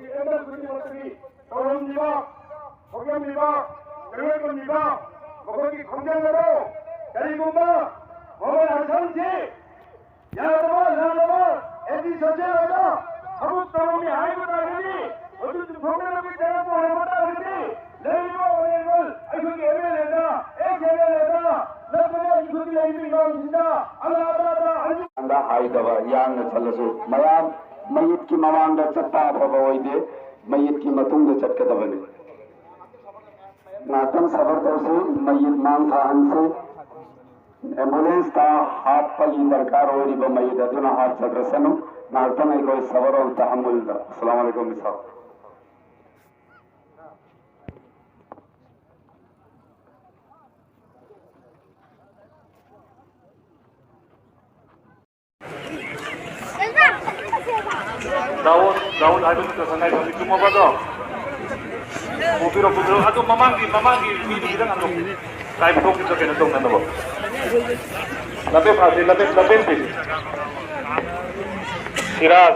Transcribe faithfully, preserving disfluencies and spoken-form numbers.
M L ꯈꯨꯗꯤꯡꯃꯛꯇꯒꯤ ꯇꯧꯔꯝꯂꯤꯕ, ꯊꯣꯛꯂꯝꯂꯤꯕ, ꯆꯦꯟꯅꯔꯝꯂꯤꯕ ꯃꯈꯣꯏꯒꯤ ꯈꯣꯡꯖꯪ ꯑꯗꯣ ꯀꯔꯤꯒꯨꯝꯕ ꯃꯣꯕꯥꯏꯜ ꯍꯛꯁꯪꯁꯤ ꯌꯥꯗꯕ, ꯌꯥꯗꯕ, ꯑꯦꯟꯇꯤ ꯁꯣꯁꯤꯌꯦꯜ ꯑꯣꯏꯕ ꯊꯕꯛ ꯇꯧꯔꯝꯃꯤ ꯍꯥꯏꯕ ꯇꯥꯔꯒꯗꯤ, ꯃꯗꯨ ꯆꯨꯝꯊꯣꯛꯅꯅꯕꯒꯤ ꯆꯦꯟꯅꯕ ꯑꯣꯏꯔꯝꯕ ꯇꯥꯔꯒꯗꯤ, ꯂꯩꯔꯤꯕ ꯑꯣꯅꯔꯦꯕꯜ ꯑꯩꯈꯣꯏꯒꯤ ꯑꯦꯝ ꯑꯦꯜ ꯑꯦꯗ, ꯑꯦꯛꯁ ꯑꯦꯝ ꯑꯦꯜ ꯑꯦꯗ, ꯅꯠꯇ꯭ꯔꯒ ꯑꯩꯈꯣꯏꯒꯤ ꯂꯩꯔꯤꯕ ꯏꯃꯥꯁꯤꯡꯗ ꯑꯂꯥ ꯑꯂꯥꯗ ꯍꯥꯏꯖ- ꯍꯥꯏꯗꯕ ꯌꯥꯡꯅ ꯆꯠꯂꯁꯨ ꯃꯌꯥꯝ ꯃꯌꯦꯛꯀꯤ ꯃꯃꯥꯡꯗ ꯆꯠꯄ ꯑꯐꯕ ꯑꯣꯏꯗꯦ, ꯃꯌꯦꯛꯀꯤ ꯃꯇꯨꯡꯗ ꯆꯠꯀꯗꯕꯅꯤ꯫ ꯉꯥꯛꯇꯪ ꯁꯕꯔ ꯇꯧꯁꯤ, ꯃꯌꯦꯛ ꯃꯥꯡ ꯊꯥꯍꯟꯁꯤ꯫ ꯑꯦꯝꯕꯨꯂꯦꯟꯁꯇ ꯍꯥꯞꯄꯒꯤ ꯗꯔꯀꯥꯔ ꯑꯣꯏꯔꯤꯕ ꯃꯌꯦꯛ ꯑꯗꯨꯅ ꯍꯥꯞꯆꯈ꯭ꯔꯁꯅꯨ꯫ ꯉꯥꯛꯇꯪ ꯑꯩꯈꯣꯏ ꯁꯕꯔ ꯑꯣꯜ ꯇꯍꯝꯃꯨꯜꯗ꯫ ꯑꯁꯂꯥꯃꯨ ꯑꯂꯥꯏꯀꯨꯝ ꯏꯁꯥ꯫ ꯗꯥꯎꯗ, ꯗꯥꯎꯗ ꯍꯥꯏꯕ ꯅꯠꯇ꯭ꯔꯣ ꯁꯉꯥꯏ ꯐꯝꯃꯤ ꯆꯨꯝꯃꯕꯗꯣ? ꯄꯨꯕꯤꯔꯣ, ꯄꯨꯕꯤꯔꯣ꯫ ꯑꯗꯨ ꯃꯃꯥꯡꯒꯤ, ꯃꯃꯥꯡꯒꯤ ꯃꯤꯗꯨ ꯈꯤꯇꯪ ꯍꯟꯗꯣꯛ꯫ ꯀꯥꯏ ꯄꯨꯊꯣꯛꯈꯤꯕꯗꯣ ꯀꯩꯅꯣ ꯇꯧꯅꯅꯕ꯫ ꯂꯝꯕꯦꯟ ꯐꯥꯁꯤ, ꯂꯝꯕꯦꯟ, ꯂꯝꯕꯦꯟ ꯄꯤꯁꯤ꯫ ꯁꯤꯔꯥꯖ꯫